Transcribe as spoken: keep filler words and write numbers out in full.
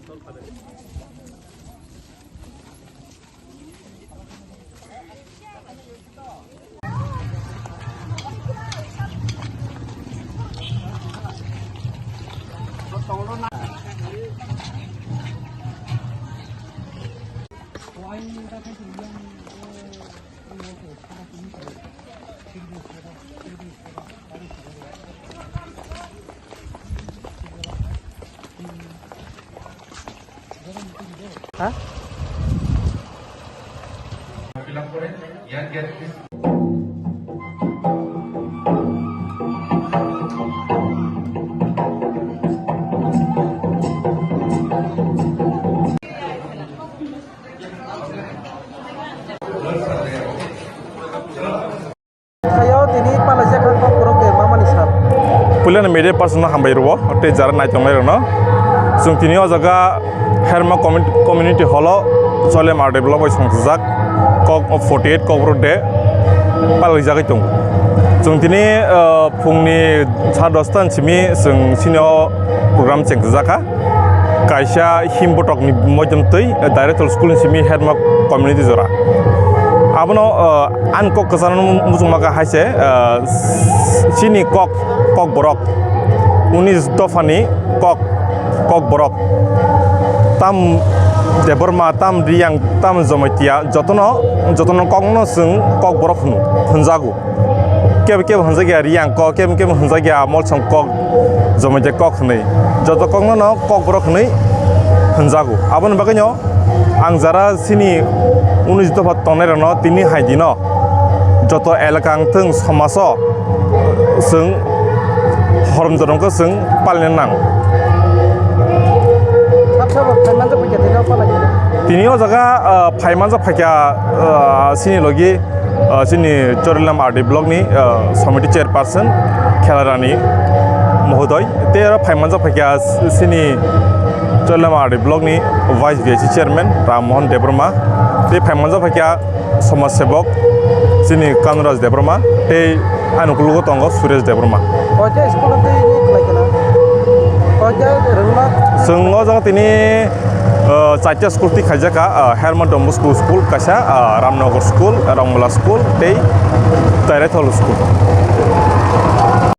Thaio tini palaijak kha kokborok de mamani sal. Puilano media person no hambai rwo, tei jara naitongnai rokno. Chwng tini o jaga Herma commu-, community hall o Cholem R D block bai songchajak kok forty eight kokborok de palaijagwi tongo. Chwng tini, ah, phungni sa dosta ni simi chwng sini o program chengchajak kha. Kaisa him botokni moidom twi, eh, Director School ni simi Herma community jora. Abono, eh, ani kok kwchangno muchungma kha hai se, eh, chini kok, kok borok, unis dophani kok, kok borok. Tam Debbarma, tam Riyang, tam Jamatia, jotono, jotono kokno chwng kok borok hwno, hwnjago. Kebo kebo hwnjakya Riyang kok, kebo kebo hwnjakya Molsom kok, Jamatia kok hwnwi. Joto kokno no kok borok hwnwi hwnjago. Aboni bagwino ang jara chini unis dopha tongnai rokno tini hai dino joto elaka wngthwng somajo chwng horom jorongkhe chwng palina nang. Tini o jaga, ah, phaimanjak phaikha, ah, chini logi ah, chini Chorilam R D block ni, ah, somiti chairperson Khelarani Mohodoi, tei oro phaimanjak phaikha chini Chorilam R D block ni vice V I C chairman Ram Mohan Debbarma, tei phaimanjak phaikha somaj sebok chini Kanuraj Debbarma, tei ani ukologo tongo Suresh Debbarma. Koita school o tei ni khlai kana? Koita rwngma? Chwng o jaga tini, ah, chaita school twi khaijak kha, ah, Herma Don Bosco School kaisa, ah, Ramnagar School, Rongmala School tei Tairaithol School.